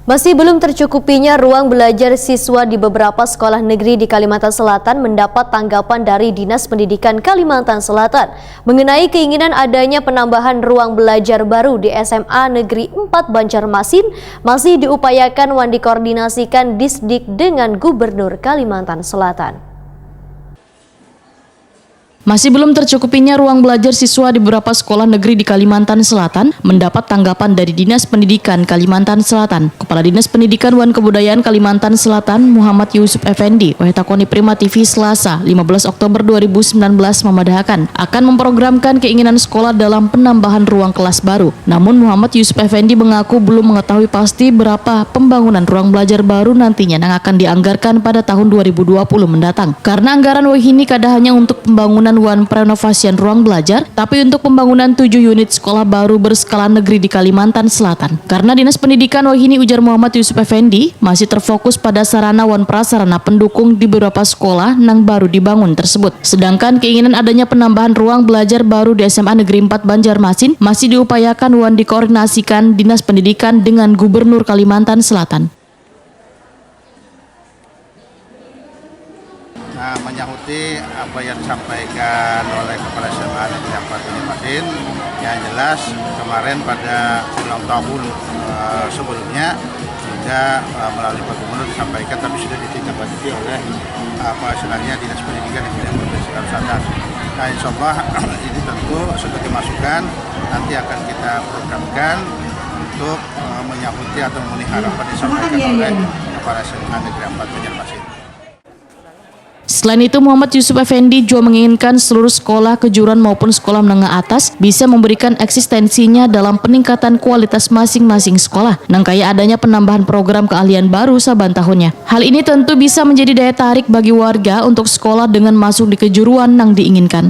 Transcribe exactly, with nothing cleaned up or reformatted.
Masih belum tercukupinya ruang belajar siswa di beberapa sekolah negeri di Kalimantan Selatan mendapat tanggapan dari Dinas Pendidikan Kalimantan Selatan. Mengenai keinginan adanya penambahan ruang belajar baru di S M A Negeri empat Banjarmasin, masih diupayakan wan dikoordinasikan Disdik dengan Gubernur Kalimantan Selatan. Masih belum tercukupinya ruang belajar siswa di beberapa sekolah negeri di Kalimantan Selatan mendapat tanggapan dari Dinas Pendidikan Kalimantan Selatan. Kepala Dinas Pendidikan wan Kebudayaan Kalimantan Selatan, Muhammad Yusuf Effendi, wayah takoni Prima T V Selasa, lima belas Oktober dua ribu sembilan belas, memadahakan akan memprogramkan keinginan sekolah dalam penambahan ruang kelas baru. Namun, Muhammad Yusuf Effendi mengaku belum mengetahui pasti berapa pembangunan ruang belajar baru nantinya yang akan dianggarkan pada tahun dua ribu dua puluh mendatang. Karena anggaran wahini kada hanya untuk pembangunan wan renovasian ruang belajar, tapi untuk pembangunan tujuh unit sekolah baru berskala negeri di Kalimantan Selatan. Karena Dinas Pendidikan wahini, ujar Muhammad Yusuf Effendi, masih terfokus pada sarana wan prasarana pendukung di beberapa sekolah nang baru dibangun tersebut. Sedangkan keinginan adanya penambahan ruang belajar baru di S M A Negeri empat Banjarmasin masih diupayakan wan dikoordinasikan Dinas Pendidikan dengan Gubernur Kalimantan Selatan. Nah, menyahuti apa yang disampaikan oleh Kepala S M A Negeri empat Banjarmasin, yang jelas kemarin pada ulang tahun eh, sebelumnya juga eh, melalui Pak Gubernur disampaikan, tapi sudah ditindaklanjuti oleh apa istilahnya Dinas Pendidikan yang punya kompetensi harus atas. Nah, insya Allah ini tentu sebagai masukan nanti akan kita programkan untuk eh, menyahuti atau memenuhi harapan disampaikan oleh Kepala S M A Negeri empat Banjarmasin. Selain itu, Muhammad Yusuf Effendi jua menginginkan seluruh sekolah kejuruan maupun sekolah menengah atas bisa memberikan eksistensinya dalam peningkatan kualitas masing-masing sekolah, nang kaya adanya penambahan program keahlian baru saban tahunnya. Hal ini tentu bisa menjadi daya tarik bagi warga untuk sekolah dengan masuk di kejuruan nang diinginkan.